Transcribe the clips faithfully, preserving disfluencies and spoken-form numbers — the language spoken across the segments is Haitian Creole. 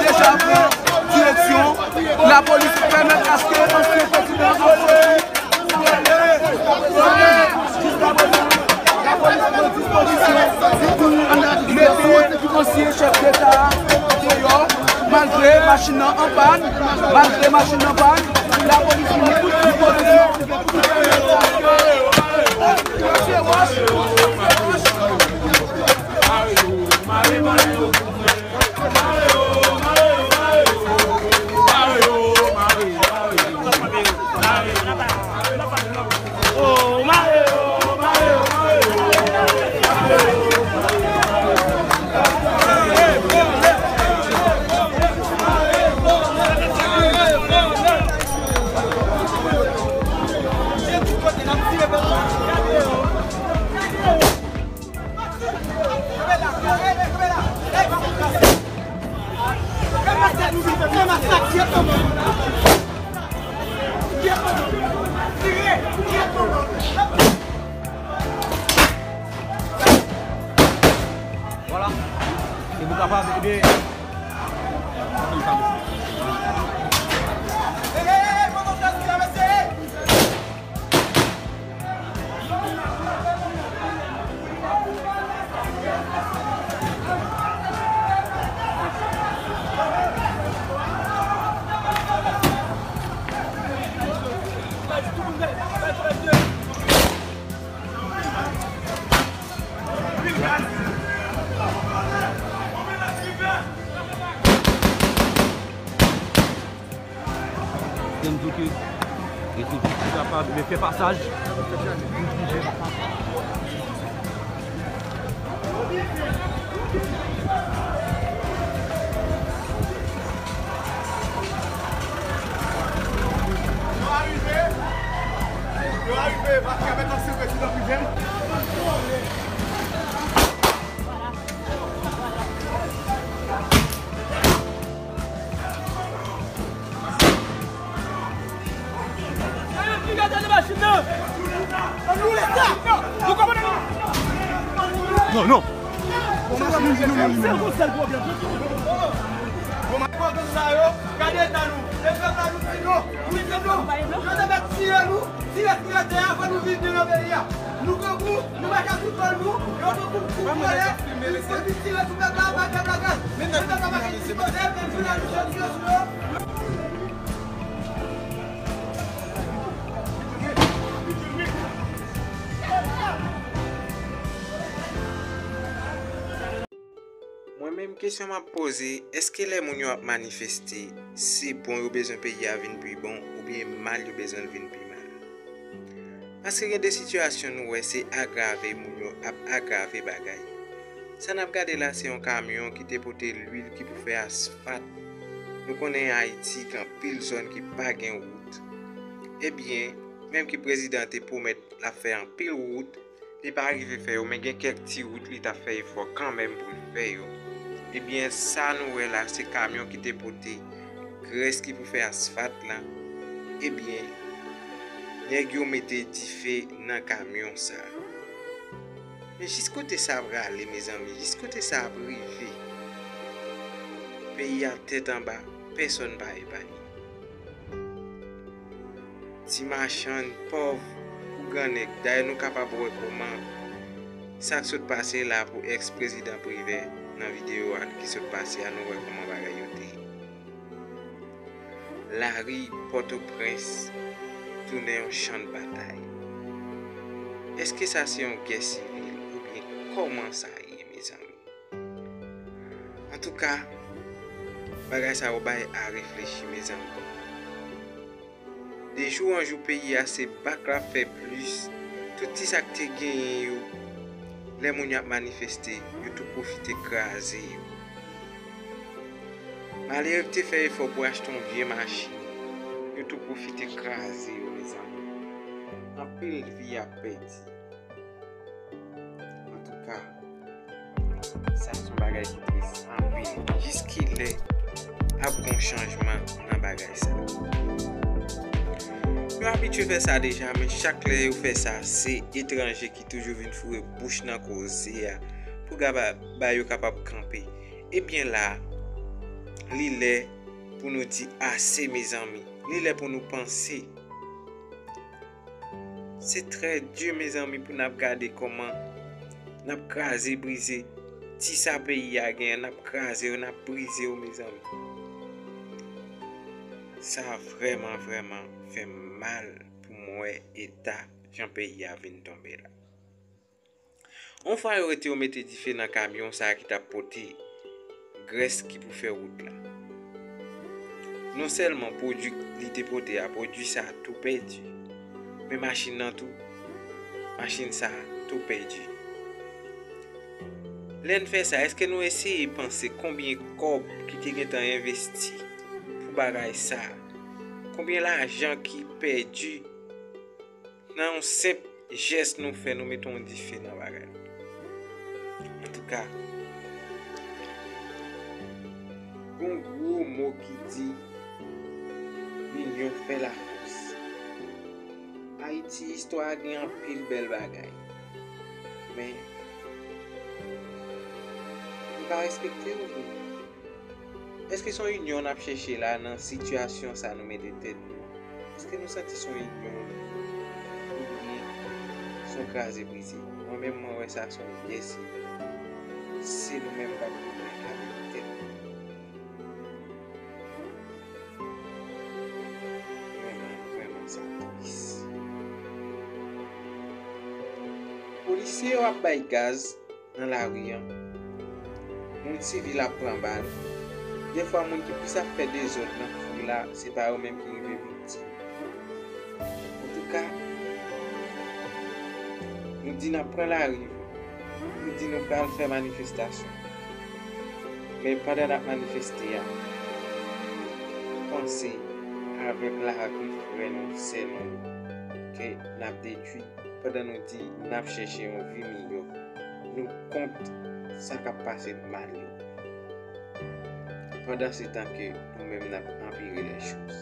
Deja pran direksyon. Lapolis pèmèt aske ansyen prezidan an soti. Jiskaprezan, lapolis pran dispozisyon pou mete ansyen chèf deta a deyò, malgre machin nan an pàn, malgre machin nan an pàn, lapolis pran tout dispozisyon. Vwala. E pou kapab, ebyen, Te m di w ke Repiblik li kapab, men fè pasaj. Yo arive, yo arive, pa fè avèk ansyen prezidan Prive. Non, non. Bon, ma- Gade eta nou. Lè pèp la nou di non. Nou di non. Yo te mèt tiye nou. Ti respiratè a, fò nou viv byen nan peyi a. Nou grangou, nou mache sou kò nou, yo tankou kou vòlè, nou chwazi tire sou pèp la, bay pèp la gaz. Men pèp la pa gen ti kote, men jounalis yo tire sou yo. Mwen menm, kesyon m ap poze, èske lè moun yo ap manifeste, se bon yo bezwen peyi a vin pi bon, oubyen mal yo bezwen l vin pi mal? Paske gen de sitiyasyon nou wè se agrave moun yo ap agrave bagay. Sa n ap gade la, se yon kamyon ki te pote lwil ki pou fè asfat. Nou konnen Ayiti gen anpil zòn ki pa gen wout. Ebyen, menm ke prezidan te pwomèt l ap fè anpil wout, li pa rive fè yo, men gen kèk ti wout li t ap fè efò kanmenm pou l fè yo. Ebyen, sa nou wè la, se kamyon ki te pote grès ki pou fè asfat la. Ebyen, nèg yo mete dife nan kamyon sa. Men jis kote sa prale, mezanmi, jis kote sa ap rive? Peyi a tèt anba, pèsonn pa epaye. Ti machann, pòv kou grannèg. Dayè, nou kapab wè kòman sa k sot pase la pou èks prezidan Privè nan videyo a ki sot pase a, nou wè kòman bagay yo te ye. Lari Pòtoprens tounen yon chan batay. Èske sa se yon gè sivil oubyen kòman sa ye, mezanmi? Antouka, bagay sa yo bay a reflechi, mezanmi. De jou an jou, peyi a se bak l ap fè plis. Tout ti sa k te genyen yo, lè moun yo ap manifeste, yo tou pwofite kraze yo. Malere ki te fè efò pou achte yon vye machin, yo tou pwofite kraze yo, mezanmi. Anpil vi ap pèdi. Antouka, sa se yon bagay ki tris anpil. Jiskilè ap gen yon chanjman nan bagay sa? Yo abitye fè sa deja, men chak lè yo fè sa, se etranje ki toujou vin foure bouch nan koze a pou kaba-, ba yo kapab kanpe. Ebyen la, li lè pou nou di ase, mezanmi. Li lè pou nou panse. Se trè di, mezanmi, pou n ap gade kòman n ap kraze, brize ti sa peyi a genyen, n ap kraze yo, n ap brize yo, mezanmi. Sa vrèman, vrèman fè m mal pou m wè eta jan peyi a vin tonbe la. Yon fwa yo rete, yo mete dife nan kamyon sa a ki t ap pote grès ki pou fè wout la. Non sèlman pwodui li te pote a, pwodui sa a tou pèdi, men machin nan tou, machin sa a tou pèdi. Lè n fè sa, èske nou eseye panse konbyen kòb ki te gentan envesti pou bagay sa a? Konbyen lajan ki pèdi nan yon senp jès nou fè, nou mete yon dife nan bagay? Antouka, gon gwo mo ki di, linyon fè lafòs. Ayiti, istwa a gen anpil bèl bagay. Men, nou pa respekte yo. Èske se yon inyon n ap chèche la nan sitiyasyon sa nou mete tèt nou? Èske nou santi se yon inyon oubyen se yon kraze brize? Mwen menm, mwen wè sa se yon byè siy. Se nou menm k ap goumen avèk tèt nou. Vrèman, vrèman, sa tris. Polisye yo ap bay gaz nan lari a. Moun sivil ap pran bal. Dèfwa, moun ki plis ap fè dezòd nan foul la, se pa yo menm ki rive viktim. Antouka, nou di n ap pran lari, nou di nou pral fè manifestasyon. Men pandan n ap manifeste a, panse avèk lavi frè nou, sè nou yo, ke n ap detwi. Pandan nou di n ap chèche yon vi miyò, nou kont sa k ap pase mal yo. Pandansetan ke nou menm n ap anpire lèchoz.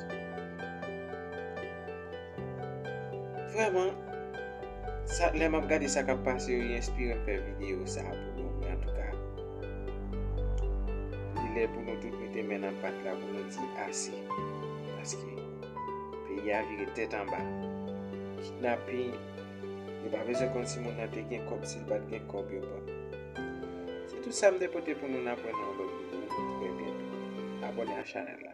Vrèman, sa, lè m ap gade sa k ap pase yo, li enspire m fè videyo sa a pou nou. Men antouka, li lè pou nou tout mete men nan pat la pou nou di ase. Paske peyi a vire tèt anba. Kidnaping, yo pa bezwen konn si moun nan te gen kòb, si l pa t gen kòb, yo pran. Se tout sa m te pote pou nou nan pwen nan yon lòt videyo. Trè byento. Abòne a chanèl la.